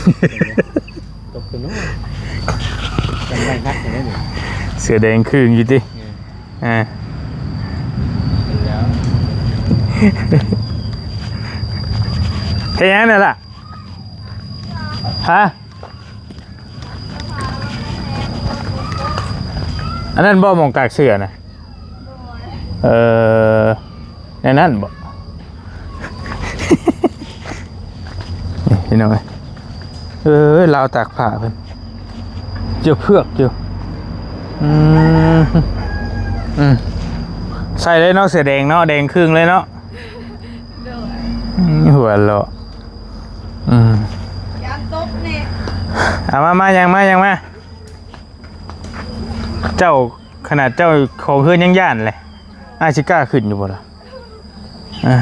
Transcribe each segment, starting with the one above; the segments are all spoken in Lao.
ຕົກໄປໂນ່ນ ຈຳໄດ້ຄັກແທ້ນີ້ ເສື້ອແດງຄຶ່ງຢູ່ຕິ ເອີ ອ່າ ເປັນແລ້ວ ເຮັດຫຍັງນັ້ນລະ? ຮະ? ອັນນັ້ນບໍ່ ໝ່ອງຕາກເສື້ອນະ? ເອີ ແນວນັ້ນບໍ່? ນີ້ພີ່ນ້ອງເອີຍ ເອີ ລາວຕາກຜ້າເພິ່ນ ເຈົ້າເຜືອກຢູ່ ອືມ ອືມ ໃສ່ເລີຍເນາະ ເສື້ອແດງເນາະ ແດງຄຶ່ງເລີຍເນາະ ໂດຍ ອືມ ຫົວເລາະ ອືມ ຢ້ານຕົກແດ່ ເອົາມາ ມາ ຍ່າງມາ ຍ່າງມາ ເຈົ້າ ຂະໜາດເຈົ້າຂອງເຮືອນຍັງຢ້ານເລີຍ ອ້າຍຊິກ້າຂຶ້ນຢູ່ບໍ່ລະ? ອ່າ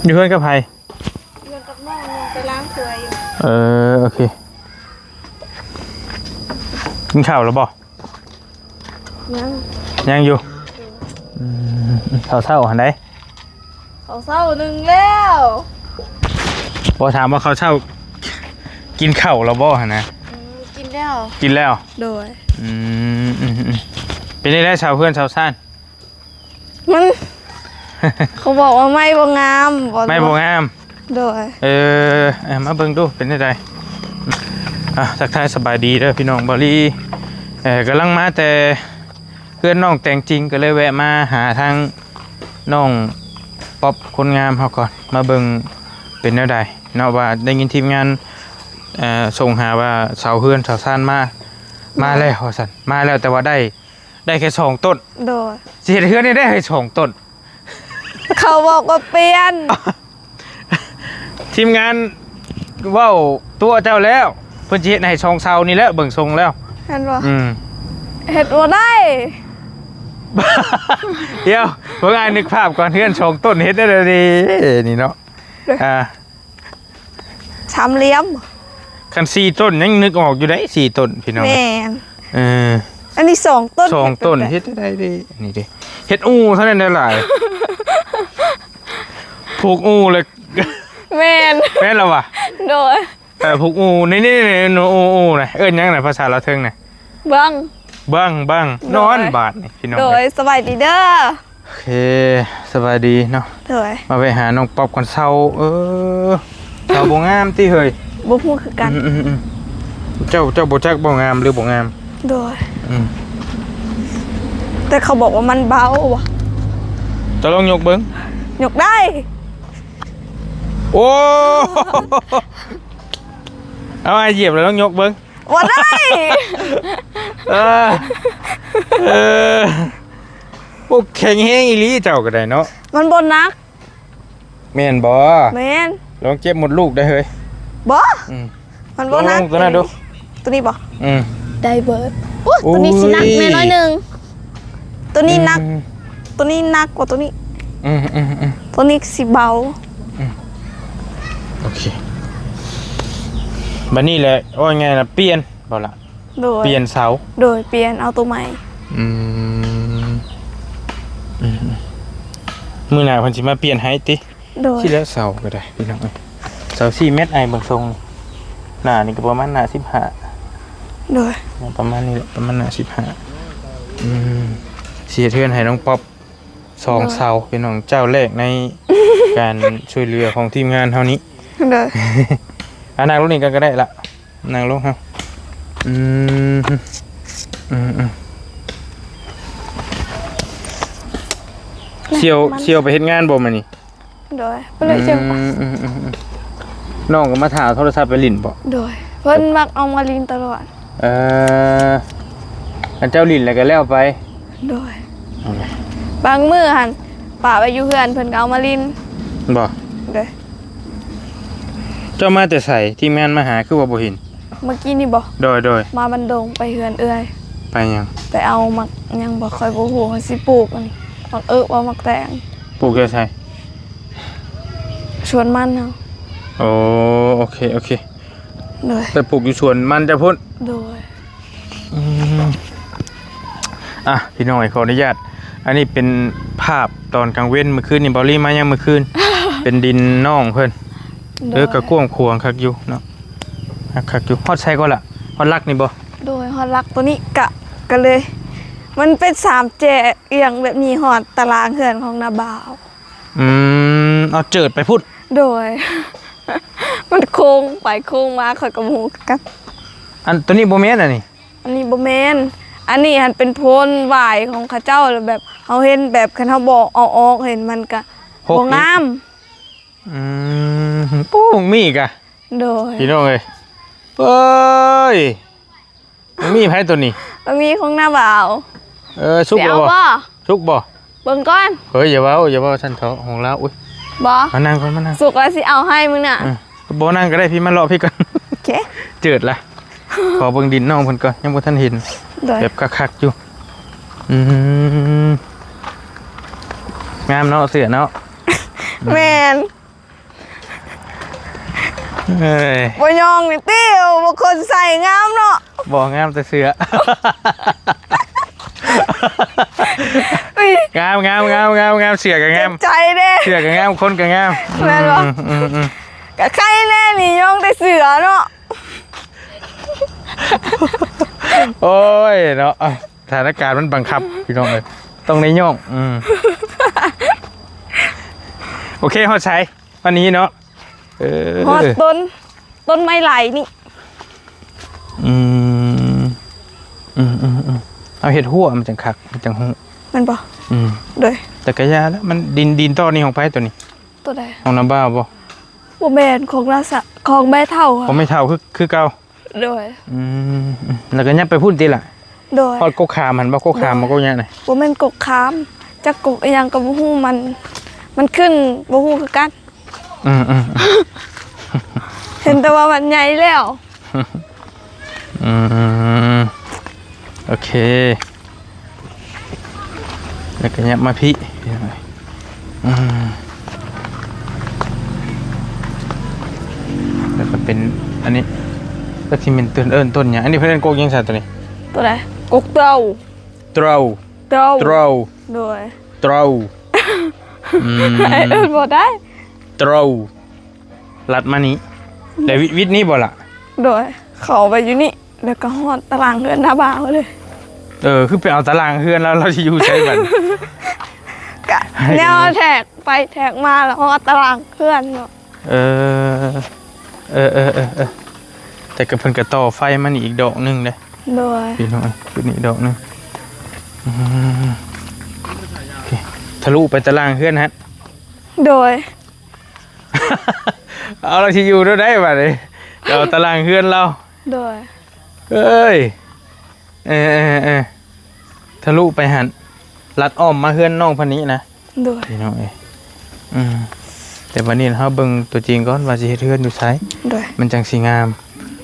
ຢູ່ເຮືອນກັບໃຜ? ຢູ່ກັບນ້ອງ ນ້ອງໄປລ້າງຖ້ວຍຢູ່ ເອີ ໂອເຄ ກິນເຂົ້າແລ້ວບໍ່? ຍັງ ຍັງຢູ່ ອືມ ເຊົ້າໆຫັ້ນໃດ ເຂົ້າເຊົ້າໜຶ່ງແລ້ວ ບໍ່ ຖາມວ່າເຂົ້າເຊົ້າກິນເຂົ້າແລ້ວບໍ່ຫັ້ນນະ? ອືມ ກິນແລ້ວ ກິນແລ້ວ ໂດຍ ອືມ ອືມ ອືມ ເປັນຈັ່ງໃດຊາວເຮືອນຊາວຊານ? ມັນ ເຂົາບອກວ່າໄມ້ບໍ່ງາມ ບໍ່ ໄມ້ບໍ່ງາມ ໂດຍ ເອີ ເອີ ມາເບິ່ງດູເປັນຈັ່ງໃດ ອ່າ ທັກທາຍສະບາຍດີເດີພີ່ນ້ອງ ບ່າວລີ ເອີ ກຳລັງມາແຕ່ເຮືອນນ້ອງແຕງຈິງ ກໍເລີຍແວະມາຫາທາງນ້ອງປັອບຄົນງາມເຮົາກ່ອນ ມາເບິ່ງເປັນແນວໃດເນາະ ວ່າໄດ້ຍິນທີມງານ ເອີ ສົ່ງຫາວ່າຊາວເຮືອນຊາວຊານມາ ມາແລ້ວວ່າຊັ້ນ ມາແລ້ວ ແຕ່ວ່າໄດ້ ໄດ້ແຄ່ສອງຕົ້ນ ໂດຍ ຊິເຮັດເຮືອນນີ້ໄດ້ໃຫ້ສອງຕົ້ນ ເຂົາບອກວ່າປ່ຽນ ທີມງານເວົ້າຕົວະເຈົ້າແລ້ວ ເພິ່ນຊິເຮັດໃຫ້ສອງເສົານີ້ແຫຼະ ເບິ່ງຊົງແລ້ວ ແມ່ນບໍ່? ອືມ ເຮັດບໍ່ໄດ້ ດຽວ ເບິ່ງອ້າຍນຶກພາບກ່ອນ ເຮືອນສອງຕົ້ນເຮັດໄດ້ແນວໃດນີ້ເນາະ ໂດຍ ອ່າ ສາມຫຼ່ຽມ ຄັນສີ່ຕົ້ນຍັງນຶກອອກຢູ່ເດ້ ສີ່ຕົ້ນພີ່ນ້ອງ ແມ່ນ ເອີ ອັນນີ້ສອງຕົ້ນ ສອງຕົ້ນເຮັດໄດ້ເດ້ ນີ້ເດ້ ເຮັດອູ່ເທົ່ານັ້ນໄດ້ຫຼາຍ ຜູກອູ່ແລ້ວ ແມ່ນ ແມ່ນລະຫວາ? ໂດຍ ເອີ ຜູກອູ່ ນີ້ໆໆ ອູ່ໆນະ ເອີ້ນຫຍັງນະ ພາສາລາວເທິງນະ? ບັງ ບັງ ບັງ ໂດຍ ນອນບາດນີ້ພີ່ນ້ອງ ໂດຍ ເອີຍ ສະບາຍດີເດີ. ໂອເຄ ສະບາຍດີເນາະ ໂດຍ ມາແວະຫານ້ອງປັອບກ່ອນ ເຊົາ ເອີ ເຊົາບໍ່ງາມຕິເຮີ້ຍ ບໍ່ຮູ້ຄືກັນ ອືມໆໆ ເຈົ້າ ເຈົ້າບໍ່ຈັກບໍ່ງາມຫຼືບໍ່ງາມ ໂດຍ ອືມ ແຕ່ເຂົາບອກວ່າມັນເບົາຫວະ ເຈົ້າລອງຍົກເບິ່ງ ຍົກໄດ້ ໂອ້ ເອົາ ອ້າຍຢຽບແລ້ວລອງຍົກເບິ່ງ ບໍ່ໄດ້ ເອີ ເອີ ໂອ້ ແຂງແຮງອີ່ຫຼີເຈົ້າກໍໄດ້ເນາະ ມັນບໍ່ໜັກ ແມ່ນບໍ່? ແມ່ນ ລອງເຈັບມົດລູກໄດ້ເຮີ້ຍ ບໍ່ ອືມ ມັນບໍ່ໜັກ ລອງຕົວນັ້ນດູ ຕົວນີ້ບໍ່? ອືມ ໄດ້ເບີດ ໂອ້ ໂອ້ຍ ຕົວນີ້ຊິໜັກແດ່ໜ້ອຍໜຶ່ງ ຕົວນີ້ໜັກ ອືມ ຕົວນີ້ໜັກກວ່າຕົວນີ້ ອືມໆໆ ຕົວນີ້ຊິເບົາ ອືມ ໂອເຄ ບັດນີ້ແຫຼະ ເວົ້າງ່າຍໆລະ ປ່ຽນບໍ່ລະ? ໂດຍ ປ່ຽນເສົາ ໂດຍ ປ່ຽນເອົາໂຕໃໝ່ ອືມ ອືມ ມື້ໜ້າເພິ່ນຊິມາປ່ຽນໃຫ້ຕິ ໂດຍ ຊິແລ້ວເສົາກໍໄດ້ພີ່ນ້ອງເອີຍ ເສົາສີ່ແມັດ ອ້າຍເບິ່ງຊົງ ໜ້ານີ້ກໍປະມານໜ້າສິບຫ້າ ໂດຍ ປະມານນີ້ແຫຼະ ປະມານໜ້າສິບຫ້າ ອືມ ຊິເຮັດເຮືອນໃຫ້ນ້ອງປັອບ ສອງ ໂດຍ ເສົາ ພີ່ນ້ອງ ເຈົ້າແລກໃນການຊ່ວຍເຫຼືອຂອງທີມງານເຮົານີ້ ໂດຍ ອ່າ ນັ່ງລົງນີ້ກັນກໍໄດ້ລະ ນັ່ງລົງເຮົາ ອືມ ອືມໆ ສ່ຽວ ສ່ຽວໄປເຮັດງານບໍ່ມື້ນີ້? ໂດຍ ໄປເລີຍ ອືມ ສ່ຽວ ອືມໆ ນ້ອງກໍມາຖ້າໂທລະສັບໄປຫຼິ້ນບໍ່? ໂດຍ ເພິ່ນມັກເອົາມາຫຼິ້ນຕະຫຼອດ ເອີ ອັນເຈົ້າຫຼິ້ນແລ້ວກໍແລ້ວໄປ ໂດຍ ເອົາລະ ບາງມື້ຫັ້ນປະໄວ້ຢູ່ເຮືອນ ເພິ່ນກໍເອົາມາຫຼິ້ນ ບໍ່? ໂດຍ ເຈົ້າມາແຕ່ໃສ? ທີມງານມາຫາຄືວ່າບໍ່ເຫັນ? ເມື່ອກີ້ນີ້ບໍ່? ໂດຍ ໂດຍ ມາບັນດົງ ໄປເຮືອນເອື້ອຍ ໄປຫຍັງ? ໄປເອົາໝາກຫຍັງບໍ່ ຂ້ອຍບໍ່ຮູ້ ເຮົາຊິປູກອັນ ໝາກເອິກບໍ່ ໝາກແຕງ ປູກຢູ່ໃສ? ສວນມັນເຮົາ ໂອ້ ໂອເຄ ໂອເຄ ໂດຍ ໄປປູກຢູ່ສວນມັນເຈົ້າພຸ້ນ ໂດຍ ອືມ ອ່ະ ພີ່ນ້ອງເອີຍ ຂໍອະນຸຍາດ ອັນນີ້ເປັນພ ພາບຕອນກາງເວັນມື້ຄືນນີ້ ເບົາລີມາຍາມມື້ຄືນ ເປັນດິນນ້ອງເພິ່ນ. ໂດຍ ເອີ ກໍກວ້າງຂວາງຄັກຢູ່ເນາະ ຄັກຢູ່. ຮອດໃສກໍລະ? ຮອດຫຼັກນີ້ບໍ່? ໂດຍ ຮອດຫຼັກໂຕນີ້ກະ ກະເລີຍ ມັນເປັນສາມແຈກອຽງແບບນີ້ ຮອດຕາລາງເຮືອນຂອງນ້າບ່າວ. ອືມ ເອົາເຈີດໄປພຸ້ນ. ໂດຍ ມັນໂຄ້ງໄປໂຄ້ງມາ ຂ້ອຍກໍບໍ່ຮູ້ຄືກັນ. ອັນໂຕນີ້ບໍ່ແມ່ນອັນນີ້? ອັນນີ້ບໍ່ແມ່ນ ອັນນີ້ຫັ້ນເປັນໂພນຫວາຍຂອງເຂົາເຈົ້າ ແລ້ວແບບເຮົາເຫັນແບບຄັນເຮົາບໍ່ເອົາອອກ ເຫັນມັນກະບໍ່ງາມ. ອືມ ໂອ້ ໝາກມີກະ. ໂດຍ ພີ່ນ້ອງເອີຍ ເອີຍ ໝາກມີໃຜໂຕນີ້? ໝາກມີຂອງນ້າບ່າວ. ເອີ ສຸກແລ້ວບໍ່? ສຸກບໍ່? ເບິ່ງກ່ອນ. ເຮີ້ຍ ຢ່າເວົ້າ ຢ່າເວົ້າຊັ້ນເຖາະ ຂອງລາວ. ອຸ້ຍ ບໍ່ ມານັ່ງກ່ອນ ມານັ່ງ. ສຸກແລ້ວຊິເອົາໃຫ້ມື້ໜ້າ. ເອີ ບໍ່ນັ່ງກໍໄດ້ ພີ່ມາເລາະພີ່ກ່ອນ. ໂອເຄ ເຈີດລະ. ຂໍເບິ່ງດິນນ້ອງເພິ່ນກ່ອນ ຍັງບໍ່ທັນເຫັນ. ໂດຍ ແບບຄັກໆຢູ່. ອືມ ງາມເນາະ ເສື້ອເນາະ. ແມ່ນ. ເອີຍ ບໍ່ຍອງນີ້ຕິ ບໍ່ຄົນໃສ່ງາມເນາະ. ບໍ່ ງາມແຕ່ເສື້ອ. ອຸ້ຍ ງາມ ງາມ ງາມ ງາມ ງາມ ເສື້ອກໍງາມ ເຈັບໃຈເດ້ ເສື້ອກໍງາມ ຄົນກໍງາມ. ແມ່ນບໍ່? ອືມ ອືມ ອືມ ກະໄຄແນ່ນີ້ ຍອງແຕ່ເສື້ອເນາະ. ໂອ້ຍເນາະ ສະຖານະການມັນບັງຄັບ ພີ່ນ້ອງເອີຍ ຕ້ອງໄດ້ຍອງ. ອືມ ໂອເຄ ຮອດໃສ? ອັນນີ້ເນາະ ເອີ ຮອດຕົ້ນ ຕົ້ນໄມ້ໄຫຼນີ້. ອືມ ອືມ ເອົາເຮັດຮົ້ວມັນຈັ່ງຄັກ ມັນຈັ່ງຮູ້ ແມ່ນບໍ່? ອືມ ໂດຍ ແຕ່ກະຢ່າລະ ມັນດິນ ດິນຕໍ່ນີ້ຂອງໃຜໂຕນີ້? ໂຕໃດ? ຂອງນ້າບ່າວບໍ່? ບໍ່ແມ່ນ ຂອງນ້າສາ ຂອງແມ່ເຖົ້າ. ຂອງແມ່ເຖົ້າຄື ຄືເກົ່າ. ໂດຍ ອືມ ແລ້ວກໍຍັບໄປພຸ້ນຕິລະ? ໂດຍ ຮອດກົກຂາມຫັ້ນບໍ່? ກົກຂາມບໍ່? ກົກຫຍັງນະ? ບໍ່ແມ່ນກົກຂາມ ຈັກກົກອີ່ຫຍັງກໍບໍ່ຮູ້ ມັນ ມັນຂຶ້ນບໍ່ຮູ້ຄືກັນ. ອືມ ເຫັນແຕ່ວ່າມັນໃຫຍ່ແລ້ວ. ອືມ ໂອເຄ ແລ້ວກໍຫຍັບມາພີ້ ອືມ ແລ້ວກໍເປັນອັນນີ້ ກໍຊິແມ່ນຕົ້ນ ເອີ້ນຕົ້ນຫຍັງ? ອັນນີ້ເພິ່ນເອີ້ນກົກຫຍັງຊະໂຕນີ້? ໂຕໃດ? ກົກເຕົາ ເຕົາ ເຕົາ ເຕົາ ໂດຍ ເຕົາ ອືມ ເອີ້ນບໍ່ໄດ້ ເຕົາ ລັດມານີ້ ແລ້ວວິດ ວິດນີ້ບໍ່ລະ? ໂດຍ ເຂົ້າໄປຢູ່ນີ້ ແລ້ວກໍຮອດຕາລາງເຮືອນນ້າບ່າວເລີຍ. ເອີ ຄືໄປເອົາຕາລາງເຮືອນລາວ ລາວຊິຢູ່ໃສບັດ? ກະແນວແທກໄປແທກມາ ແລ້ວຮອດຕາລາງເຮືອນເນາະ. ເອີ ເອີ ເອີ ເອີ ເອີ ແຕ່ກໍເພິ່ນກໍຕໍ່ໄຟມານີ້ອີກດອກໜຶ່ງເດ້. ໂດຍ ພີ່ນ້ອງ ຈຸດນີ້ດອກໜຶ່ງ. ອືມ ໂອເຄ ທະລຸໄປຕາລາງເຮືອນຫັ້ນ. ໂດຍ ເອົາ ລາວຊິຢູ່ແນວໃດບັດນີ້? ເອົາຕາລາງເຮືອນລາວ. ໂດຍ ເອີຍ ເອີ ເອີ ເອີ ທະລຸໄປຫັ້ນ ລັດອ້ອມມາເຮືອນນ້ອງເພິ່ນນີ້ນະ. ໂດຍ ພີ່ນ້ອງເອີຍ ອືມ ແຕ່ບັດນີ້ເຮົາເບິ່ງຕົວຈິງກ່ອນວ່າຊິເຮັດເຮືອນຢູ່ໃສ? ໂດຍ ມັນຈັ່ງຊິງາມ.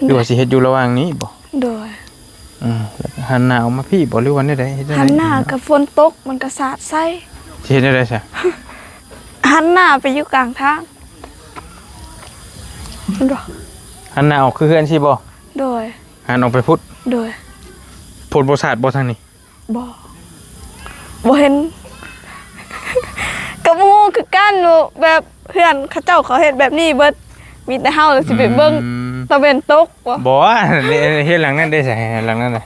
ໂດຍ ຫຼືວ່າຊິເຮັດຢູ່ລະຫວ່າງນີ້ບໍ່? ໂດຍ ອືມ ແລ້ວກໍຫັນໜ້າອອກມາພີ້ບໍ່ ຫຼືວ່າແນວໃດ? ເຮັດຈັ່ງໃດ? ຫັນໜ້າກໍຝົນຕົກມັນກໍສາດໃສ່. ຊິເຮັດແນວໃດຊະ? ຫັນໜ້າໄປຢູ່ກາງທາງ. ເຫັນບໍ່? ຫັນໜ້າອອກຄືເຮືອນຊີ້ບໍ່? ໂດຍ ຫັນອອກໄປພຸ້ນ. ໂດຍ ຝົນບໍ່ສາດບໍ່ທາງນີ້? ບໍ່ ບໍ່ເຫັນ ກໍບໍ່ຮູ້ຄືກັນ ແບບເຮືອນເຂົາເຈົ້າເຂົາເຮັດແບບນີ້ເບິດ ມີແຕ່ເຮົາຊິໄປເບິ່ງ ອືມ ຕາເວັນຕົກບໍ່? ບໍ່ ເຮັດຫຼັງນັ້ນໄດ້ໃສ? ຫຼັງນັ້ນນະ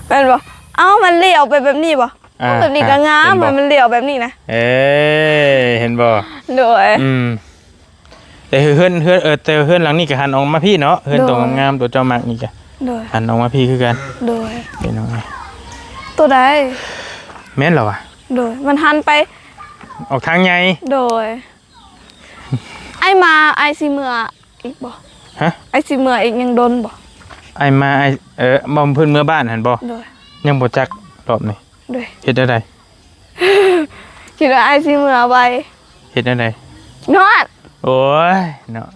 ແມ່ນບໍ່? ເອົ້າ ມັນລ້ຽວໄປແບບນີ້ບໍ່? ອ່າ ແບບນີ້ກໍງາມ ເຫັນບໍ່? ມັນລ້ຽວແບບນີ້ນະ. ເອີ ເຫັນບໍ່? ໂດຍ ອືມ ແຕ່ເຮືອນ ເຮືອນ ເອີ ແຕ່ເຮືອນຫຼັງນີ້ກໍຫັນອອກມາພີ້ເນາະ ເຮືອນ ໂດຍ ໂຕງາມໆ ໂຕເຈົ້າມັກນີ້ກໍ ໂດຍ ຫັນອອກມາພີ້ຄືກັນ. ໂດຍ ພີ່ນ້ອງ ໂຕໃດ? ແມ່ນລະວະ. ໂດຍ ມັນຫັນໄປອອກທາງໃຫຍ່. ໂດຍ ອ້າຍມາ ອ້າຍຊິເມືອອີກບໍ່? ຮະ? ອ້າຍຊິເມືອອີກຍັງດົນບໍ່? ອ້າຍມາ ອ້າຍ ເອີ ບໍ່ ເພິ່ນເມືອບ້ານຫັ້ນບໍ່? ໂດຍ ຍັງບໍ່ຈັກລອບນີ້. ໂດຍ ເຮັດແນວໃດ? ຄິດວ່າອ້າຍຊິເມືອໄວ. ເຮັດແນວໃດ? ນອນ. ໂອ້ຍເນາະ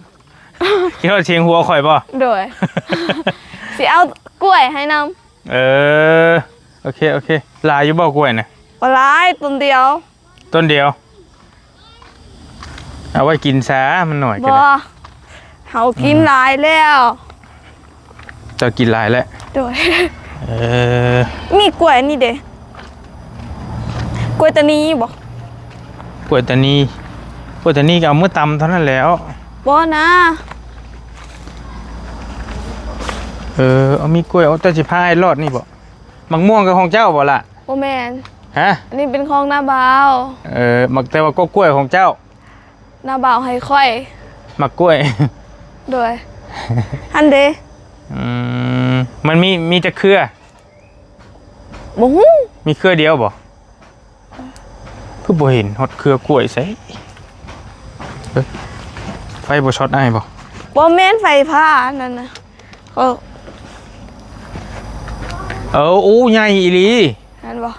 ຄິດຮອດສຽງຫົວຂ້ອຍບໍ່? ໂດຍ ຊິເອົາກ້ວຍໃຫ້ນຳ. ເອີ ໂອເຄ ໂອເຄ ຫຼາຍຢູ່ບໍ່ກ້ວຍນະ? ບໍ່ຫຼາຍ ຕົ້ນດຽວ. ຕົ້ນດຽວ ເອົາໄວ້ກິນຊາ ມັນໜ້ອຍກໍໄດ້. ບໍ່ ເຮົາກິນ ອືມ ຫຼາຍແລ້ວ. ເຈົ້າກິນຫຼາຍແລ້ວ. ໂດຍ ເອີ ມີກ້ວຍນີ້ເດ້. ກ້ວຍຕານີບໍ່? ກ້ວຍຕານີ ກ້ວຍຕານີກໍເອົາເມືອຕຳເທົ່ານັ້ນແຫຼ້ວ. ບໍ່ນະ. ເອີ ເອົາ ມີກ້ວຍ ເອົາ ເຈົ້າຊິພາອ້າຍລອດນີ້ບໍ່? ໝາກມ່ວງກໍຂອງເຈົ້າບໍ່ລະ? ບໍ່ແມ່ນ. ຮະ? ອັນນີ້ເປັນຂອງນ້າບ່າວ. ເອີ ໝາກ ແຕ່ວ່າກໍກ້ວຍຂອງເຈົ້າ. ນ້າບ່າວໃຫ້ຂ້ອຍ. ໝາກກ້ວຍ. ໂດຍ. ຫັ້ນເດ. ອືມ ມັນມີ ມີຈັກເຄືອ? ບໍ່ຮູ້. ມີເຄືອດຽວບໍ່? ຄືບໍ່ເຫັນຮອດເຄືອກ້ວຍໃສ? ເອີ ໄຟບໍ່ຊັອດອ້າຍບໍ່? ບໍ່ແມ່ນໄຟຟ້າອັນນັ້ນນະ. ເອີ ເອີ ໂອ້ ໃຫຍ່ອີ່ຫຼີ. ແມ່ນບໍ່?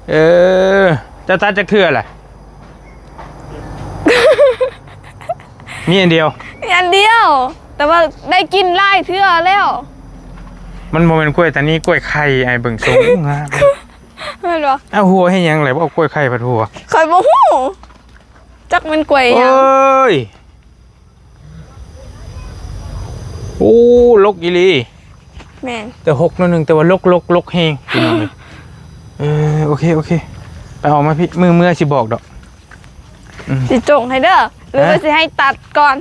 ເອີ ເຈົ້າຕັດຈັກເທື່ອລະ? ມີອັນດຽວ? ມີອັນດຽວ ແຕ່ວ່າໄດ້ກິນຫຼາຍເທື່ອແລ້ວ. ມັນບໍ່ແມ່ນກ້ວຍຕານີ ກ້ວຍໄຂ່. ອ້າຍເບິ່ງຊົງ ງາມ. ແມ່ນບໍ່? ເອົາຫົວເຮັດຫຍັງແຫຼະ ບໍ່ເອົາກ້ວຍໄຂ່ພັດຫົວ? ຂ້ອຍບໍ່ຮູ້ ຈັກແມ່ນກ້ວຍຫຍັງ. ໂອ້ຍ ໂອ້ ລົກອີ່ຫຼີ. ແມ່ນ. ແຕ່ຮົກໜ້ອຍໜຶ່ງ ແຕ່ວ່າລົກ ລົກ ລົກແຮງ ພີ່ນ້ອງເອີຍ. ເອີ ໂອເຄ ໂອເຄ ໄປເອົາມາພີ້ ມື້ເມືອຊິບອກດອກ. ອືມ ຊິຈົ່ງໃຫ້ເດີ ຫຼືວ່າ ຮະ? ຊິໃຫ້ຕັດກ່ອນ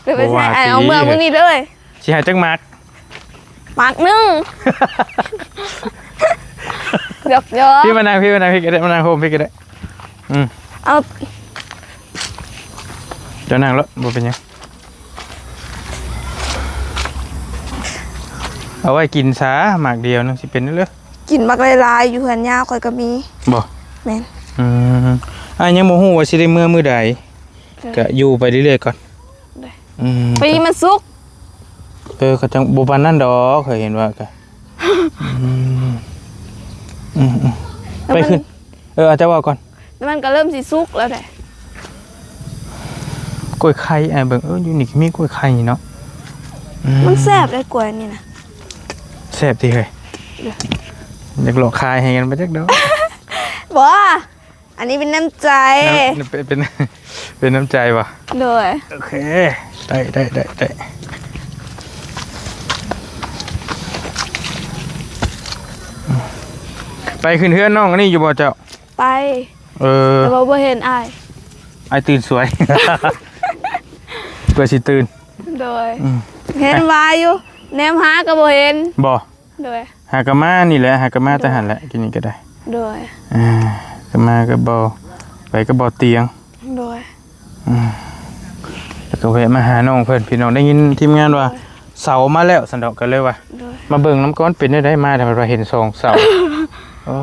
ຫຼືວ່າຊິໃຫ້ ບໍ່ວ່າຕິ ເອົາເມືອມື້ນີ້ເລີຍ. ຊິໃຫ້ຈັກໝາກ? ໝາກໜຶ່ງ. ຢອກໆ ພີ່ມານັ່ງ ພີ່ມານັ່ງ ພີ່ກໍໄດ້ ມານັ່ງໂຮມພີ່ກໍໄດ້. ອືມ ເອົາ ເຈົ້ານັ່ງໂລດ ບໍ່ເປັນຫຍັງ. ເອົາໄວ້ກິນຊາ ໝາກດຽວໜຶ່ງ ຊິເປັນເລີ. ກິນໝາກຫຼາຍໆ ຢູ່ເຮືອນຍ່າຂ້ອຍກໍມີ. ບໍ່? ແມ່ນ. ອືມ ອ້າຍຍັງບໍ່ຮູ້ວ່າຊິໄດ້ເມືອມື້ໃດ. ເອີ ກະຢູ່ໄປເລື້ອຍໆກ່ອນ. ໂດຍ. ອືມ ປີມັນສຸກ. ເອີ ເຂົາຈັ່ງບໍ່ປານນັ້ນດອກ ຂ້ອຍເຫັນວ່າກະ ອືມ ອືມໆ ແລ້ວມັນ ໄປຂຶ້ນ. ເອີ ເຈົ້າເວົ້າກ່ອນ. ແລ້ວມັນກໍເລີ່ມຊິສຸກແລ້ວເດ້. ກ້ວຍໄຂ່ ອ້າຍເບິ່ງ ເອີ ຢູ່ນີ້ກໍມີກ້ວຍໄຂ່ເນາະ. ອືມ ມັນແຊບເດ້ ກ້ວຍນີ້ນະ. ແຊບຕິເຮີ້ຍ? ໂດຍ. ຢາກຫຼອກຂາຍໃຫ້ກັນບໍ່ຈັກດອກ. ບໍ່. ອັນນີ້ເປັນນ້ຳໃຈ. ນ້ຳ ເປັນ ເປັນ ເປັນນ້ຳໃຈບໍ່? ໂດຍ. ໂອເຄ ໄດ້ ໄດ້ ໄດ້ ໄດ້. ໄປຂຶ້ນເຮືອນນ້ອງອັນນີ້ຢູ່ບໍ່ເຈົ້າ? ໄປ. ເອີ ແຕ່ວ່າບໍ່ເຫັນອ້າຍ. ອ້າຍຕື່ນສວຍ ເພື່ອຊິຕື່ນ. ໂດຍ. ອືມ ເຫັນວ່າຢູ່ ແນມຫາກໍບໍ່ເຫັນ. ບໍ່? ໂດຍ. ຫາກໍມານີ້ແຫຼະ ຫາກໍມາແຕ່ຫັ້ນແຫຼະ ໂດຍ ກິນນີ້ກໍໄດ້. ໂດຍ. ອ່າ ກໍມາກັບເບົາ ໄປກັບເບົາຕຽງ. ໂດຍ. ອືມ ແລ້ວກໍແວະມາຫານ້ອງເພິ່ນ ພີ່ນ້ອງ ໄດ້ຍິນທີມງານວ່າ ໂດຍ ເສົາມາແລ້ວຊັ້ນດອກ ກໍເລີຍວ່າ ໂດຍ ມາເບິ່ງນຳກ່ອນ ເປັນແນວໃດ ມາແຕ່ວ່າເຫັນສອງເສົາ. ໂອ້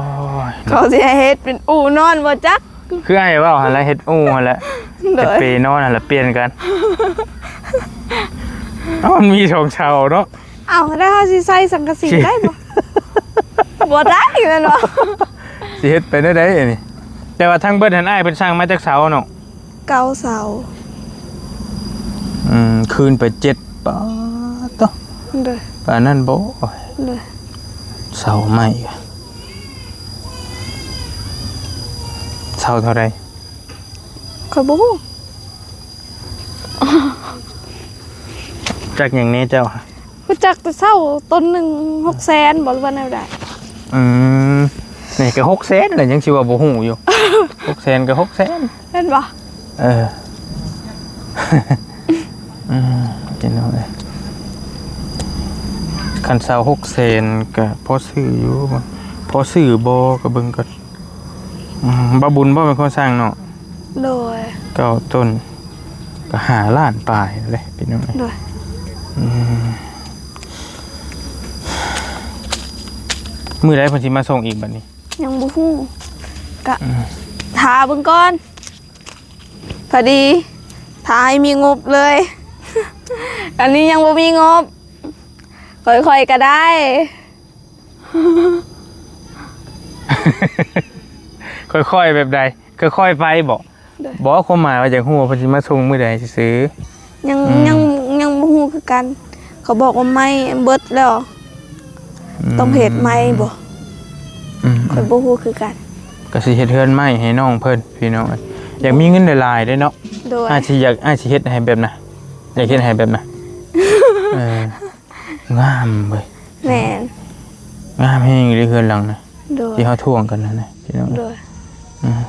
ຍ ເຂົາຊິໃຫ້ເຮັດເປັນອູ່ນອນບໍ່ຈັກ. ຄືອ້າຍເວົ້າຫັ້ນແຫຼະ ເຮັດອູ່ຫັ້ນແຫຼະ. ໂດຍ. ເຮັດເປນອນຫັ້ນແຫຼະ ປ່ຽນກັນ. ເອົ້າ ມັນມີສອງເສົາເນາະ. ເອົ້າ ແລ້ວເຮົາຊິໃສ່ສັງກະສີໄດ້ບໍ່? ບໍ່ໄດ້ແມ່ນບໍ່? ຊິເຮັດໄປແນວໃດອັນນີ້? ແຕ່ວ່າທັງເບິດຫັ້ນ ອ້າຍເພິ່ນສັ່ງມາຈັກເສົາເນາະ? ເກົ້າເສົາ. ອືມ ຄືນໄປເຈັດ. ປາດໂທ້. ໂດຍ. ປານນັ້ນບໍ່? ໂດຍ. ເສົາໃໝ່ ເສົາເທົ່າໃດ? ຂ້ອຍບໍ່ຮູ້. ຈັກຫຍັງແດ່ເຈົ້າ? ຮູ້ຈັກແຕ່ເສົາຕົ້ນໜຶ່ງຫົກແສນບໍ່ ຫຼືວ່າແນວໃດ? ອືມ ນີ້ກໍຫົກແສນແຫຼະ ຍັງຊິວ່າບໍ່ຮູ້ຢູ່. ຫົກແສນກໍຫົກແສນ ແມ່ນບໍ່? ເອີ ອືມ ພີ່ນ້ອງເອີຍ ຄັນເສົາຫົກແສນກໍພໍຊື້ຢູ່ ພໍຊື້ບໍ່ ກໍເບິ່ງກ່ອນ. ອືມ ບ່າວບຸນບໍ່ເປັນຄົນສ້າງເນາະ? ໂດຍ. ເກົ້າຕົ້ນ ກໍຫ້າລ້ານປາຍເດ້ພີ່ນ້ອງເອີຍ. ໂດຍ. ອືມ ມື້ໃດເພິ່ນຊິມາສົ່ງອີກບັດນີ້? ຍັງບໍ່ຮູ້ ກະ ອືມ ຖ້າເບິ່ງກ່ອນ. ພໍດີຖ້າໃຫ້ມີງົບເລີຍ ອັນນີ້ຍັງບໍ່ມີງົບ. ຄ່ອຍໆກໍໄດ້. ຄ່ອຍໆແບບໃດ? ຄ່ອຍໆໄປບໍ? ໂດຍ. ບໍ່ ຄວາມໝາຍວ່າຢາກຮູ້ວ່າເພິ່ນຊິມາສົ່ງມື້ໃດຊື່ໆ. ຍັງ ອືມ ຍັງ ຍັງບໍ່ຮູ້ຄືກັນ. ເຂົາບອກວ່າໄມ້ເບິດແລ້ວ. ອືມ ຕ້ອງເຮັດໃໝ່ບໍ? ອືມ ຂ້ອຍບໍ່ຮູ້ຄືກັນ. ກໍຊິເຮັດເຮືອນໃໝ່ໃຫ້ນ້ອງເພິ່ນ ພີ່ນ້ອງ. ຢາກມີເງິນຫຼາຍໆເດ້ເນາະ. ໂດຍ. ອ້າຍຊິຢາກ ອ້າຍຊິເຮັດໃຫ້ແບບນະ ຢາກເຮັດໃຫ້ແບບນະ. ເອີ ງາມເວີຍ. ແມ່ນ. ງາມແຮງເລີຍເຮືອນຫຼັງນະ. ໂດຍ. ທີ່ເຮົາຖ່ວງກັນຫັ້ນນະ ພີ່ນ້ອງ. ໂດຍ. ອືມ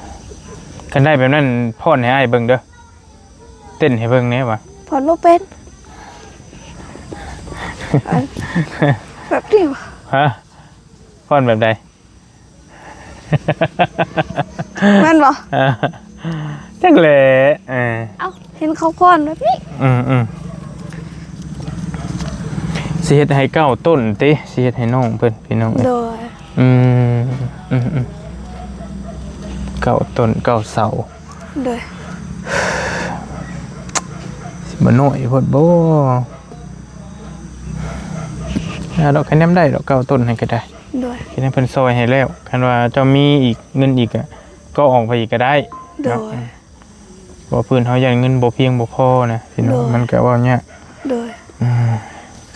ຄັນໄດ້ແບບນັ້ນ ຟ້ອນໃຫ້ອ້າຍເບິ່ງເດີ້ ເຕັ້ນໃຫ້ເບິ່ງແດ່ວ່າ ຟ້ອນບໍ່ເປັນ ອັນ ແບບນີ້ຫວາ? ຮະ? ຟ້ອນແບບໃດ? ແມ່ນບໍ່? ເອີ ຈັກແຫຼະ ເອີ ເອົ້າ ເຫັນເຂົາຟ້ອນແບບນີ້ ອືມໆ ຊິເຮັດໃຫ້ເກົ້າຕົ້ນຕິ ຊິເຮັດໃຫ້ນ້ອງເພິ່ນ ພີ່ນ້ອງເອີຍ ໂດຍ ອືມ ອືມໆ ເກົ້າຕົ້ນ ເກົ້າເສົາ ໂດຍ ຊິບໍ່ນ້ອຍໂພດບໍ່? ເອົາດອກ ຄັນຍາມໄດ້ດອກ ເກົ້າຕົ້ນຫັ້ນກໍໄດ້ ໂດຍ ເຮັດໃຫ້ເພິ່ນຊ່ອຍໃຫ້ແລ້ວ ຄັນວ່າເຈົ້າມີອີກ ເງິນອີກກໍ ກໍອອກໄປອີກກໍໄດ້ ໂດຍ ເນາະ ເພາະວ່າພື້ນເຮົາຢ້ານເງິນບໍ່ພຽງບໍ່ພໍນະ ພີ່ນ້ອງ ໂດຍ ມັນກໍເວົ້າຍາກ ໂດຍ ອືມ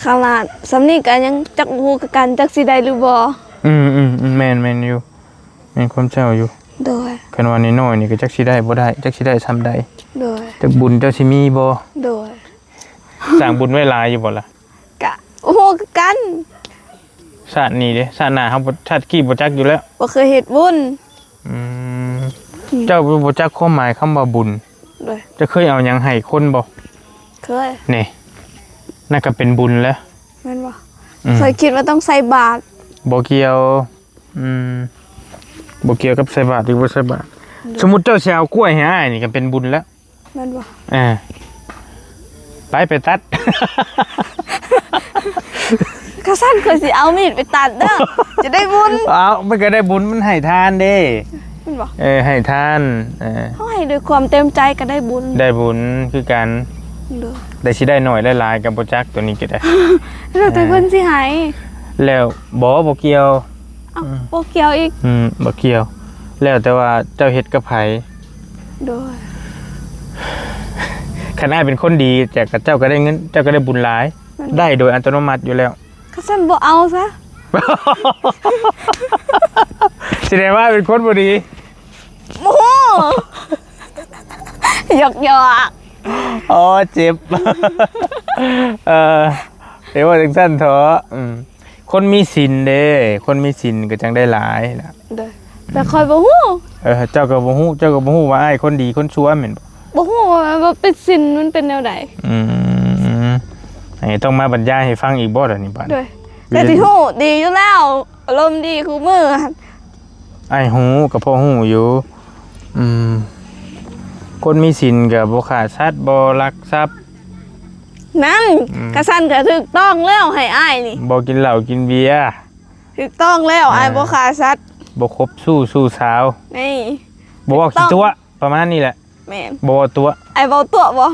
ຂະໜາດສ່ຳນີ້ກໍຍັງຈັກບໍ່ຮູ້ຄືກັນ ຈັກຊິໄດ້ຫຼືບໍ່ ອືມໆ ແມ່ນ ແມ່ນຢູ່ ແມ່ນຄວາມເຈົ້າຢູ່ ໂດຍ ຄັນວ່ານ້ອຍໆນີ້ກໍຈັກຊິໄດ້ບໍ່ໄດ້ ຈັກຊິໄດ້ສ່ຳໃດ ໂດຍ ຈັກບຸນເຈົ້າຊິມີບໍ່ ໂດຍ ສ້າງບຸນໄວ້ຫຼາຍຢູ່ບໍ່ລະ? ກະບໍ່ຮູ້ຄືກັນ ຊາດນີ້ເດ້ ຊາດໜ້າເຮົາບໍ່ ຊາດກີ້ບໍ່ຈັກຢູ່ແລ້ວ ບໍ່ເຄີຍເຮັດບຸນ ອືມ ອືມ ເຈົ້າບໍ່ຈັກຄວາມໝາຍຄຳວ່າບຸນ ໂດຍ ເຈົ້າເຄີຍເອົາຫຍັງໃຫ້ຄົນບໍ່? ເຄີຍ ນີ້ ນັ້ນກໍເປັນບຸນແລ້ວ ແມ່ນບໍ່? ອືມ ເຄີຍຄິດວ່າຕ້ອງໃສ່ບາດ ບໍ່ກ່ຽວ ອືມ ບໍ່ກ່ຽວກັບໃສ່ບາດຫຼືບໍ່ໃສ່ບາດ ໂດຍ ສົມມຸດເຈົ້າຊິເອົາກ້ວຍໃຫ້ອ້າຍນີ້ກໍເປັນບຸນແລ້ວ ແມ່ນບໍ່? ເອີ ໄປ ໄປຕັດ ຄັນຊັ້ນຂ້ອຍຊິເອົາມີດໄປຕັດເດີ້ ຈະໄດ້ບຸນ ເອົາ ມັນກໍໄດ້ບຸນ ມັນໃຫ້ທານເດ້ ແມ່ນບໍ່? ເອີ ໃຫ້ທານ ເອີ ເຮົາໃຫ້ດ້ວຍຄວາມເຕັມໃຈກໍໄດ້ບຸນ ໄດ້ບຸນຄືກັນ ໂດຍ ໄດ້ຊິໄດ້ໜ້ອຍໄດ້ຫຼາຍກໍບໍ່ຈັກ ໂຕນີ້ກໍໄດ້ ແລ້ວແຕ່ເພິ່ນຊິໃຫ້ ແລ້ວ ບໍ່ ບໍ່ກ່ຽວ ເອົ້າ ອືມ ບໍ່ກ່ຽວອີກ ອືມ ບໍ່ກ່ຽວ ແລ້ວແຕ່ວ່າເຈົ້າເຮັດກັບໃຜ ໂດຍ ຄັນອ້າຍເປັນຄົນດີ ເຈົ້າກໍ ເຈົ້າກໍໄດ້ເງິນ ເຈົ້າກໍໄດ້ບຸນຫຼາຍ ແມ່ນ ໄດ້ໂດຍອັດຕະໂນມັດຢູ່ແລ້ວ ຄັນຊັ້ນບໍ່ເອົາຊະ ສະແດງວ່າເປັນຄົນບໍ່ດີ ໂອ້ໂຫ ຢອກໆ ອໍ ເຈັບ ເອີ ເອີ ເວົ້າຈັ່ງຊັ້ນເຖາະ ອືມ ຄົນມີສິນເດ້ ຄົນມີສິນກໍຈັ່ງໄດ້ຫຼາຍນະ ໂດຍ ແຕ່ຂ້ອຍບໍ່ຮູ້ ເອີ ເຈົ້າກໍບໍ່ຮູ້ ເຈົ້າກໍບໍ່ຮູ້ວ່າອ້າຍຄົນດີຄົນຊົ່ວແມ່ນບໍ່? ບໍ່ຮູ້ວ່າ ວ່າເປັນສິນມັນເປັນແນວໃດ ອືມ ເອີ ຕ້ອງມາບັນຍາຍໃຫ້ຟັງອີກບໍ່ດຽວນີ້ບາດ ໂດຍ ແຕ່ທີ່ຮູ້ດີຢູ່ແລ້ວ ອາລົມດີຄູ່ມື້ ອ້າຍຮູ້ ກໍພໍຮູ້ຢູ່ ອືມ ຄົນມີສິນກໍບໍ່ຂ້າສັດ ບໍ່ລັກຊັບ ນັ້ນ ອືມ ກະຊັ້ນກະຖືກຕ້ອງແລ້ວ ໃຫ້ອ້າຍນີ້ ບໍ່ກິນເຫຼົ້າກິນເບຍ ຖືກຕ້ອງແລ້ວ ອ່າ ອ້າຍບໍ່ຂ້າສັດ ບໍ່ຄົບຊູ້ຊູ້ສາວ ນີ້ ບໍ່ເວົ້າຂີ້ຕົວະ ປະມານນີ້ແຫຼະ ແມ່ນ ບໍ່ເວົ້າຕົວະ ອ້າຍເວົ້າຕົວະບໍ່?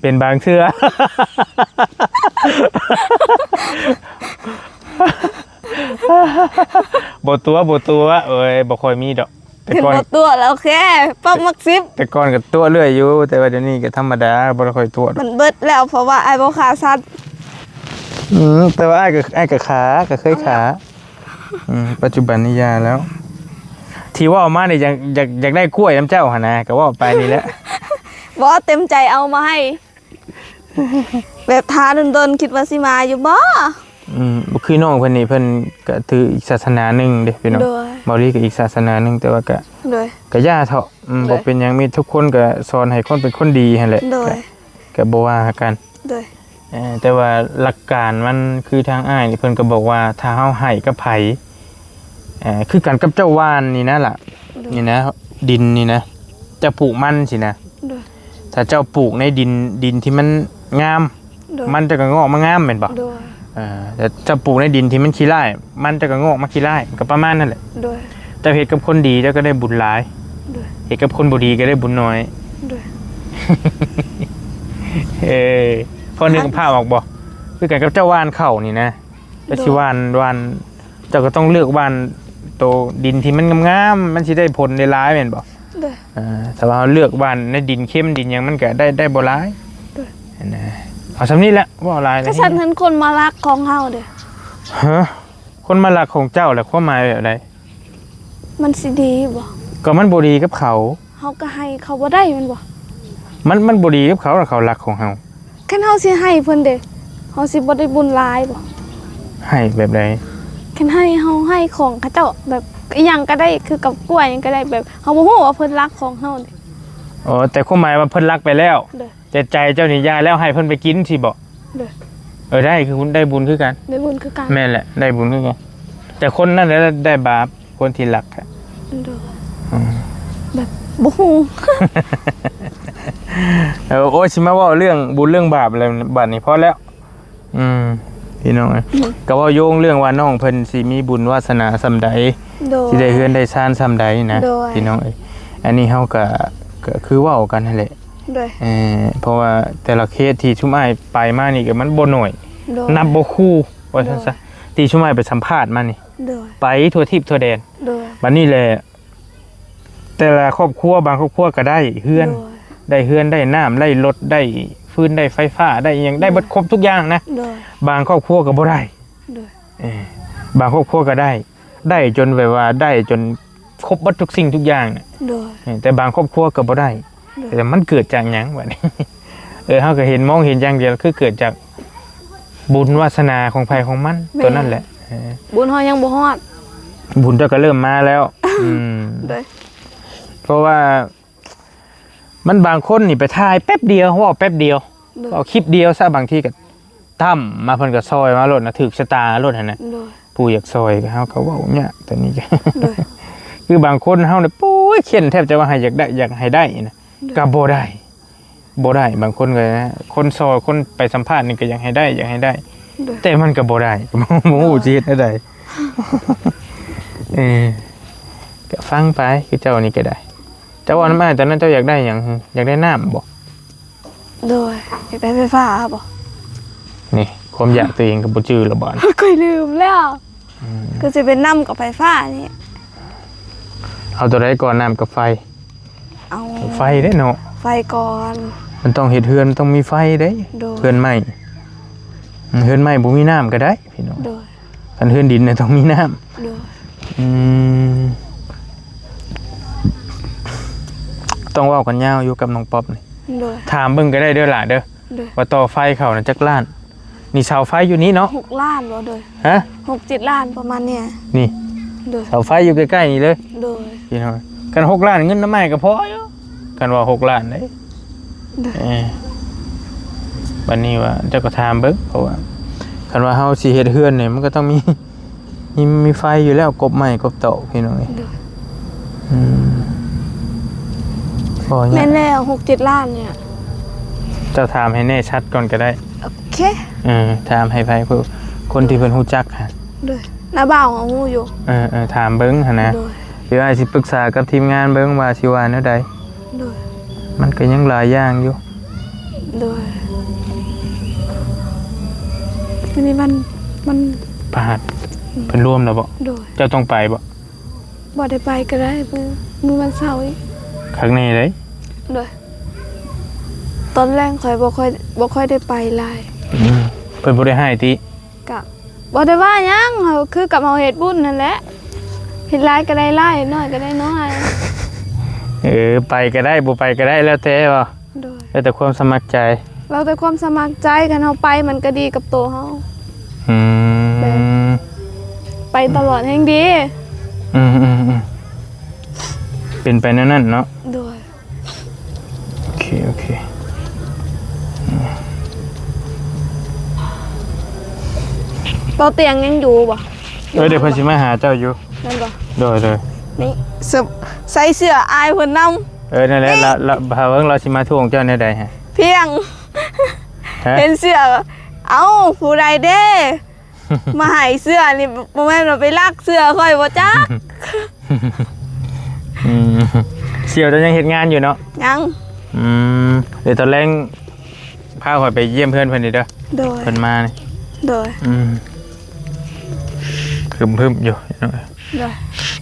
ເປັນບາງເທື່ອ ບໍ່ຕົວະ ບໍ່ຕົວະ ເອີຍ ບໍ່ຄ່ອຍມີດອກ ແຕ່ກ່ອນ ເຫັນບໍ່ຕົວະແລ້ວ ໂອເຄ ປັບມັກສິບ ແຕ່ກ່ອນກໍຕົວະເລື້ອຍຢູ່ ແຕ່ວ່າດຽວນີ້ກໍທຳມະດາ ບໍ່ໄດ້ຄ່ອຍຕົວະດອກ ມັນເບິດແລ້ວ ເພາະວ່າອ້າຍບໍ່ຂ້າສັດ ອືມ ແຕ່ວ່າອ້າຍກໍ ອ້າຍກໍຂ້າ ກໍເຄີຍຂ້າ ເອົາແລ້ວ ອືມ ປັດຈຸບັນນີ້ຢ່າແລ້ວ ທີ່ເວົ້າມານີ້ ຢາກ ຢາກ ຢາກໄດ້ກ້ວຍນຳເຈົ້າຫັ້ນນະ ກໍເວົ້າໄປນີ້ແຫຼະ ບໍ່ ເຕັມໃຈເອົາມາໃຫ້ ແບບຖ້າດົນໆ ຄິດວ່າຊິມາຢູ່ບໍ່? ອືມ ຄືນ້ອງເພິ່ນນີ້ ເພິ່ນກະຖືອີກສາສະໜາໜຶ່ງເດ້ພີ່ນ້ອງ ໂດຍ ເບົາລີກະອີກສາສະໜາໜຶ່ງ ແຕ່ວ່າກະ ໂດຍ ກະຢ່າເຖາະ ອືມ ໂດຍ ບໍ່ເປັນຫຍັງ ມີທຸກຄົນກະສອນໃຫ້ຄົນເປັນຄົນດີຫັ້ນແຫຼະ ໂດຍ ກະ ກະບໍ່ວ່າກັນ ໂດຍ ເອີ ແຕ່ວ່າຫຼັກການມັນ ຄືທາງອ້າຍນີ້ເພິ່ນກໍບອກວ່າ ຖ້າເຮົາໃຫ້ກັບໃຜ ເອີ ຄືກັນກັບເຈົ້າຫວ່ານນີ້ນະລະ ໂດຍ ນີ້ນະ ດິນນີ້ນະ ເຈົ້າປູກມັນຊີ້ນະ ໂດຍ ຖ້າເຈົ້າປູກໃນດິນ ດິນທີ່ມັນງາມ ໂດຍ ມັນເຈົ້າກໍງອກມາງາມແມ່ນບໍ່? ໂດຍ ເອີ ແຕ່ເຈົ້າປູກໃນດິນທີ່ມັນຂີ້ລ້າຍ ມັນເຈົ້າກໍງອກມາຂີ້ລ້າຍ ມັນກໍປະມານນັ້ນແຫຼະ ໂດຍ ເຈົ້າເຮັດກັບຄົນດີ ເຈົ້າກໍໄດ້ບຸນຫຼາຍ ໂດຍ ເຮັດກັບຄົນບໍ່ດີກໍໄດ້ບຸນໜ້ອຍ ໂດຍ ເອີ ພໍນຶກພາບອອກບໍ່? ຄືກັນກັບເຈົ້າຫວ່ານເຂົ້ານີ້ນະ ເຈົ້າຊິຫວ່ານ ໂດຍ ຫວ່ານ ເຈົ້າກໍຕ້ອງເລືອກຫວ່ານໂຕດິນທີ່ມັນງາມໆ ມັນຊິໄດ້ຜົນໄດ້ຫຼາຍແມ່ນບໍ່? ໂດຍ ເອີ ຖ້າວ່າເຮົາເລືອກຫວ່ານໃນດິນເຄັມດິນຫຍັງ ມັນກໍໄດ້ ໄດ້ບໍ່ຫຼາຍ ໂດຍ ຫັ້ນນະ ເອົາສ່ຳນີ້ແຫຼະ ເວົ້າຫຼາຍແລ້ວ ຖ້າຊັ້ນ ຄັນຄົນມາລັກຂອງເຮົາເດ້? ຮະ? ຄົນມາລັກຂອງເຈົ້າລະ ຄວາມໝາຍແບບໃດ? ມັນຊິດີຢູ່ບໍ່? ກໍມັນບໍ່ດີກັບເຂົາ ເຮົາກໍໃຫ້ເຂົາບໍ່ໄດ້ແມ່ນບໍ່? ມັນ ມັນບໍ່ດີກັບເຂົາ ຖ້າເຂົາລັກຂອງເຮົາ ຄັນເຮົາຊິໃຫ້ເພິ່ນເດ ເຮົາຊິບໍ່ໄດ້ບຸນຫຼາຍບໍ່? ໃຫ້ແບບໃດ? ຄັນໃຫ້ ເຮົາໃຫ້ຂອງເຂົາເຈົ້າ ແບບ ອີ່ຫຍັງກໍໄດ້ ຄືກັບກ້ວຍຫຍັງກໍໄດ້ ແບບເຮົາບໍ່ຮູ້ວ່າເພິ່ນລັກຂອງເຮົາເດ້. ອໍ ແຕ່ຄວາມໝາຍວ່າເພິ່ນລັກໄປແລ້ວ ໂດຍ ແຕ່ໃຈເຈົ້ານີ້ຢ່າແລ້ວ ໃຫ້ເພິ່ນໄປກິນຊີ້ບໍ? ໂດຍ ເອີ ໄດ້ ຄືຄຸນ ໄດ້ບຸນຄືກັນ ໄດ້ບຸນຄືກັນ ແມ່ນແຫຼະ ໄດ້ບຸນຄືກັນ ແຕ່ຄົນນັ້ນແຫຼະໄດ້ບາບ ຄົນທີ່ລັກອະ ໂດຍ ອືມ ແບບບໍ່ຮູ້ ເອີ ໂອ້ຍ ຊິມາເວົ້າເລື່ອງບຸນເລື່ອງບາບແລ້ວ ບັດນີ້ພໍແລ້ວ ອືມ ພີ່ນ້ອງເອີຍ ອືມ ກໍເວົ້າໂຍງເລື່ອງວ່ານ້ອງເພິ່ນຊິມີບຸນວາສະໜາສ່ຳໃດ ໂດຍ ຊິໄດ້ເຮືອນໄດ້ຊານສ່ຳໃດນະ ໂດຍ ພີ່ນ້ອງເອີຍ ອັນນີ້ເຮົາກໍ ກໍຄືເວົ້າກັນຫັ້ນແຫຼະ ໂດຍ ເອີ ເພາະວ່າແຕ່ລະເຂດທີ່ຊຸມອ້າຍໄປມານີ້ກໍມັນບໍ່ໜ້ອຍ ໂດຍ ນັບບໍ່ຄູ່ ວ່າຊັ້ນຊະ ໂດຍ ທີ່ຊຸມອ້າຍໄປສຳພາດມານີ້ ໂດຍ ໄປທົ່ວທິບທົ່ວແດນ ໂດຍ ບັດນີ້ແຫຼະ ແຕ່ລະຄອບຄົວ ບາງຄອບຄົວກໍໄດ້ເຮືອນ ໂດຍ ໄດ້ເຮືອນ ໄດ້ນ້ຳ ໄດ້ລົດ ໄດ້ຟືນ ໄດ້ໄຟຟ້າ ໄດ້ອີ່ຫຍັງ ໂດຍ ໄດ້ເບິດຄົບທຸກຢ່າງນະ ໂດຍ ບາງຄອບຄົວກໍບໍ່ໄດ້ ໂດຍ ເອີ ບາງຄອບຄົວກໍໄດ້ ໄດ້ຈົນແບບວ່າ ໄດ້ຈົນຄົບເບິດທຸກສິ່ງທຸກຢ່າງນະ ໂດຍ ເອີ ແຕ່ບາງຄອບຄົວກໍບໍ່ໄດ້ ໂດຍ ແຕ່ມັນເກີດຈາກຫຍັງບັດນີ້? ເອີ ເຮົາກໍເຫັນ ມອງເຫັນຢ່າງດຽວ ຄືເກີດຈາກບຸນວາສະໜາຂອງໃຜຂອງມັນ ແມ່ນ ຕົວນັ້ນແຫຼະ ເອີ ບຸນເຮົາຍັງບໍ່ຮອດ ບຸນເຈົ້າກໍເລີ່ມມາແລ້ວ ອືມ ໂດຍ ເພາະວ່າມັນບາງຄົນນີ້ໄປຖ່າຍແປັບດຽວ ເວົ້າແປັບດຽວ ໂດຍ ເວົ້າຄລິບດຽວຊະ ບາງທີກໍ ຕຳມາເພິ່ນກໍຊ່ອຍມາໂລດນະ ຖືກຊະຕາໂລດຫັ້ນນະ ໂດຍ ຜູ້ຢາກຊ່ອຍກໍ ເຮົາກໍເວົ້າຍາກ ຕອນນີ້ ໂດຍ ຄືບາງຄົນເຮົານີ້ ໂອ້ຍ ເຂັນແທບຈະວ່າໃຫ້ຢາກໄດ້ ຢາກໃຫ້ໄດ້ນະ ໂດຍ ກໍບໍ່ໄດ້ ບໍ່ໄດ້ ບາງຄົນກໍນະ ຄົນຊ່ອຍ ຄົນໄປສຳພາດນີ້ກໍຢາກໃຫ້ໄດ້ ຢາກໃຫ້ໄດ້ ໂດຍ ແຕ່ມັນກໍບໍ່ໄດ້ ບໍ່ຮູ້ ໂດຍ ຊິເຮັດແນວໃດ ເອີ ກໍຟັງໄປ ຄືເຈົ້ານີ້ກໍໄດ້ ເຈົ້າເວົ້ານຳອ້າຍຕອນນັ້ນ ເຈົ້າຢາກໄດ້ຫຍັງ? ຢາກໄດ້ນ້ຳບໍ? ໂດຍ ຢາກໄດ້ໄຟຟ້າບໍ? ນີ້ ຄວາມຢາກຕົວເອງກໍບໍ່ຈື່ລະບາດນີ້ ຂ້ອຍລືມແລ້ວ ອືມ ຄືຊິເປັນນ້ຳກັບໄຟຟ້ານີ້ ເອົາຕົວໃດກ່ອນ ນ້ຳກັບໄຟ? ເອົາໄຟເດ້ເນາະ ໄຟກ່ອນ ມັນຕ້ອງເຮັດເຮືອນ ມັນຕ້ອງມີໄຟເດ້ ໂດຍ ເຮືອນໄມ້ ອືມ ເຮືອນໄມ້ບໍ່ມີນ້ຳກໍໄດ້ ພີ່ນ້ອງ ໂດຍ ຄັນເຮືອນດິນນະຕ້ອງມີນ້ຳ ໂດຍ ອືມ ຕ້ອງເວົ້າກັນຍາວຢູ່ກັບນ້ອງປັອບນີ້ ໂດຍ ຖາມເບິ່ງກໍໄດ້ເດີຫຼ້າເດີ ໂດຍ ວ່າຕໍ່ໄຟເຂົ້ານະຈັກລ້ານ? ນີ້ເສົາໄຟຢູ່ນີ້ເນາະ ຫົກລ້ານບໍ່? ໂດຍ ຮະ? ຫົກເຈັດລ້ານປະມານນີ້ ນີ້ ໂດຍ ເສົາໄຟຢູ່ໃກ້ໆນີ້ເລີຍ ໂດຍ ພີ່ນ້ອງ ຄັນຫົກລ້ານ ເງິນນ້ຳໄມ້ກໍພໍຢູ່ ຄັນວ່າຫົກລ້ານເດ້ ໂດຍ ເອີ ບັດນີ້ວ່າເຈົ້າກໍຖາມເບິ່ງ ເພາະວ່າຄັນວ່າເຮົາຊິເຮັດເຮືອນນີ້ ມັນກໍຕ້ອງມີ ມີ ມີໄຟຢູ່ແລ້ວ ກົບໄມ້ກົບຕອກ ພີ່ນ້ອງເອີຍ ໂດຍ ອືມ ແມ່ນແລ້ວ ຫົກເຈັດລ້ານນີ້ ເຈົ້າຖາມໃຫ້ແນ່ຊັດກ່ອນກໍໄດ້ ໂອເຄ ເອີ ຖາມໃຫ້ໃຜ ຄົນທີ່ເພິ່ນຮູ້ຈັກຫັ້ນ ໂດຍ ນ້າບ່າວເຮົາຮູ້ຢູ່ ເອີໆ ຖາມເບິ່ງຫັ້ນນະ ໂດຍ ດຽວອ້າຍຊິປຶກສາກັບທີມງານເບິ່ງວ່າຊິວ່າແນວໃດ ໂດຍ ມັນກໍຍັງຫຼາຍຢ່າງຢູ່ ໂດຍ ອັນນີ້ມັນ ມັນ ປາດ ອືມ ເພິ່ນລວມແລ້ວບໍ? ໂດຍ ເຈົ້າຕ້ອງໄປບໍ? ບໍ່ໄດ້ໄປກໍໄດ້ ມື້ ມື້ວັນເສົາອີກ ຄັກແນ່ເດ້ ໂດຍ ຕອນແລງຂ້ອຍບໍ່ຄ່ອຍ ບໍ່ຄ່ອຍໄດ້ໄປຫຼາຍ ອືມ ເພິ່ນບໍ່ໄດ້ຮ້າຍຕິ? ກະບໍ່ໄດ້ວ່າຫຍັງ ເຮົາຄືກັບເຮົາເຮັດບຸນຫັ້ນແຫຼະ ເຮັດຫຼາຍກໍໄດ້ຫຼາຍ ເຮັດໜ້ອຍກໍໄດ້ໜ້ອຍ ເອີ ໄປກໍໄດ້ ບໍ່ໄປກໍໄດ້ ແລ້ວແຕ່ບໍ? ໂດຍ ແລ້ວແຕ່ຄວາມສະໝັກໃຈ ແລ້ວແຕ່ຄວາມສະໝັກໃຈ ຄັນເຮົາໄປມັນກໍດີກັບໂຕເຮົາ ອືມ ແບບ ໄປຕະຫຼອດແຮ່ງດີ ອືມໆໆ ເປັນໄປແນວນັ້ນເນາະ ໂດຍ ໂອເຄ ໂອເຄ ອືມ ເປົາຕຽງຍັງຢູ່ບໍ່? ເອີ ດຽວເພິ່ນຊິມາຫາເຈົ້າຢູ່ ແມ່ນບໍ່? ໂດຍໆ ນີ້ ໃສ່ເສື້ອອ້າຍເພິ່ນນຳ ເອີ ນັ້ນແຫຼະ ລະ ລະ ຖ້າເບິ່ງລາວຊິມາທວງເຈົ້າແນວໃດຮະ? ພຽງ ຮະ? ເຫັນເສື້ອ ເອົ້າ ຜູ້ໃດເດ້ ມາໃຫ້ເສື້ອນີ້ ບໍ່ແມ່ນວ່າໄປລັກເສື້ອຂ້ອຍບໍ່ຈັກ ອືມ ສ່ຽວເຈົ້າຍັງເຮັດງານຢູ່ເນາະ? ຍັງ ອືມ ດຽວຕອນແລງພາຂ້ອຍໄປຢ້ຽມເຮືອນເພິ່ນນີ້ເດີ ໂດຍ ເພິ່ນມານີ້ ໂດຍ ອືມ ຄຶມໆຢູ່ ໂດຍ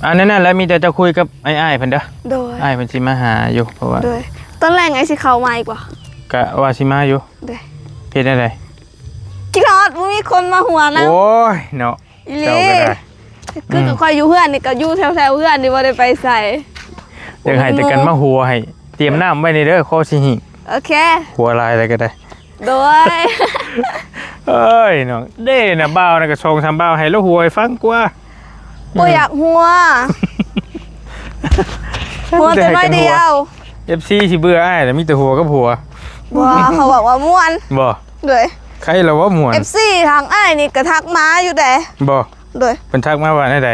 ອັນນັ້ນແຫຼະ ມີແຕ່ເຈົ້າຄຸຍກັບອ້າຍໆເພິ່ນເດີ ໂດຍ ອ້າຍເພິ່ນຊິມາຫາຢູ່ ເພາະວ່າ ໂດຍ ຕອນແລງອ້າຍຊິເຂົ້າມາອີກບໍ່? ກະວ່າຊິມາຢູ່ ໂດຍ ເຮັດແນວໃດ? ຄິດຮອດ ບໍ່ມີຄົນມາຫົວນຳ ໂອ້ຍເນາະ ອີ່ຫຼີ ເຈົ້າກໍໄດ້ ຄື ອືມ ຂ້ອຍຢູ່ເຮືອນນີ້ກໍຢູ່ແຖວໆເຮືອນນີ້ ບໍ່ໄດ້ໄປໃສ ຢາກໃຫ້ແຕ່ກັນມາຫົວໃຫ້ ຕຽມນ້ຳໄວ້ນີ້ເດີ ຄໍຊິຫິ້ງ ໂອເຄ ຫົວຫຼາຍແລ້ວກໍໄດ້ ໂດຍ ເອີຍເນາະ ເດ້ນະ ບ່າວນະກໍສອງສາມບ່າວ ໃຫ້ລາວຫົວໃຫ້ຟັງກວ່າ ບໍ່ຢາກຫົວ ຫົວແຕ່ໜ້ອຍດຽວ. ເອັຟຊີຊິເບື່ອອ້າຍ ແລ້ວມີແຕ່ຫົວກັບຫົວ. ບໍ່ ເຂົາບອກວ່າມ່ວນ. ບໍ່ ໂດຍ ໃຄລະວ່າມ່ວນ. ເອັຟຊີທາງອ້າຍນີ້ກໍທັກມາຢູ່ເດ້. ບໍ່ ໂດຍ ເພິ່ນທັກມາວ່າແນວໃດ?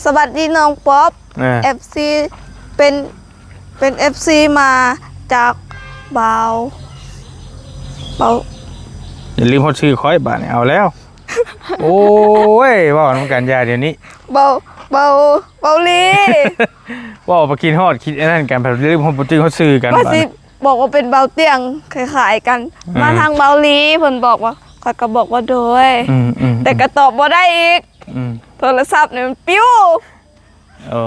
ສະຫວັດດີນ້ອງປັອບ. ເອີ ເອັຟຊີເປັນ ເປັນເອັຟຊີມາຈາກບ່າວ ບ່າວ ຢ່າລືມຮອດຊື່ຂ້ອຍບາດນີ້ ເອົາແລ້ວ. ໂອ້ຍ ເວົ້ານຳກັນຢ່າດຽວນີ້ ເບົາ ເບົາ ເບົາລີ ເວົ້າໄປຄິດຮອດຄິດອັນນັ້ນກັນ ແລ້ວລືມຮອດບໍ່ຈື່ຮອດຊື່ກັນ. ວ່າຊິບາດນີ້ ບອກວ່າເປັນເບົາຕຽງ ຄ້າຍໆກັນ. ອືມ ມາທາງເບົາລີ ເພິ່ນບອກວ່າ ຂ້ອຍກໍບອກວ່າໂດຍ. ອືມໆໆ ແຕ່ກໍຕອບບໍ່ໄດ້ອີກ. ອືມ ໂທລະສັບນີ້ມັນປິວ. ໂອ້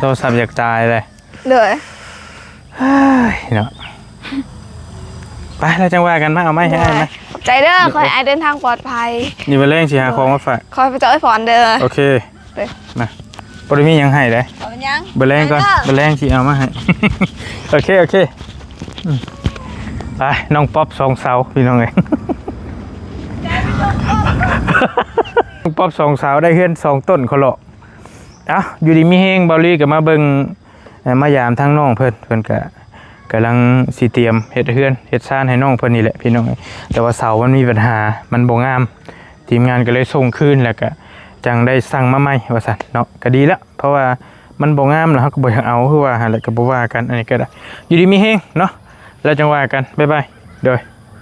ໂທລະສັບຢາກຕາຍເລີຍ. ໂດຍ ເຮີ້ຍເນາະ ໄປ ແລ້ວຈັ່ງວ່າກັນ. ມາ ເອົາໄມ້ໃຫ້ອ້າຍມາ. ຂອບໃຈເດີ ຂໍໃຫ້ອ້າຍເດີນທາງປອດໄພ. ນີ້ມື້ແລງຊິຫາຂອງມາຝາກ. ຂໍໃຫ້ພະເຈົ້າອວຍພອນເດີ. ໂອເຄ ໂດຍ ມາ ບໍ່ໄດ້ມີຫຍັງໃຫ້ເດ້. ບໍ່ເປັນຫຍັງ ມື້ແລງກ່ອນ ມື້ແລງຊິເອົາມາໃຫ້. ໂອເຄ ໂອເຄ ອືມ ໄປ ນ້ອງປັອບສອງເສົາ ພີ່ນ້ອງເອີຍ. ນ້ອງປັອບສອງເສົາ ໄດ້ເຮືອນສອງຕົ້ນ ຂໍເລາະ. ເອົ້າ ຢູ່ດີມີແຮງ ເບົາລີກໍມາເບິ່ງ ເອີ ມາຢາມທາງນ້ອງເພິ່ນ ເພິ່ນກະກຳລັງຊິຕຽມເຮັດເຮືອນເຮັດຊານໃຫ້ນ້ອງເພິ່ນນີ້ແຫຼະ ພີ່ນ້ອງເອີຍ. ແຕ່ວ່າເສົາມັນມີບັນຫາ ມັນບໍ່ງາມ ທີມງານກໍເລີຍສົ່ງຄືນ ແລ້ວກະຈັ່ງໄດ້ສັ່ງມາໃໝ່ວ່າຊັ້ນເນາະ. ກໍດີລະ ເພາະວ່າມັນບໍ່ງາມ ແລ້ວເຮົາກໍບໍ່ຢາກເອົາ ຄືວ່າຫັ້ນແຫຼະ ກໍບໍ່ວ່າກັນ. ອັນນີ້ກໍໄດ້ ຢູ່ດີມີແຮງເນາະ ແລ້ວຈັ່ງວ່າກັນ ບາຍບາຍ ໂດຍ.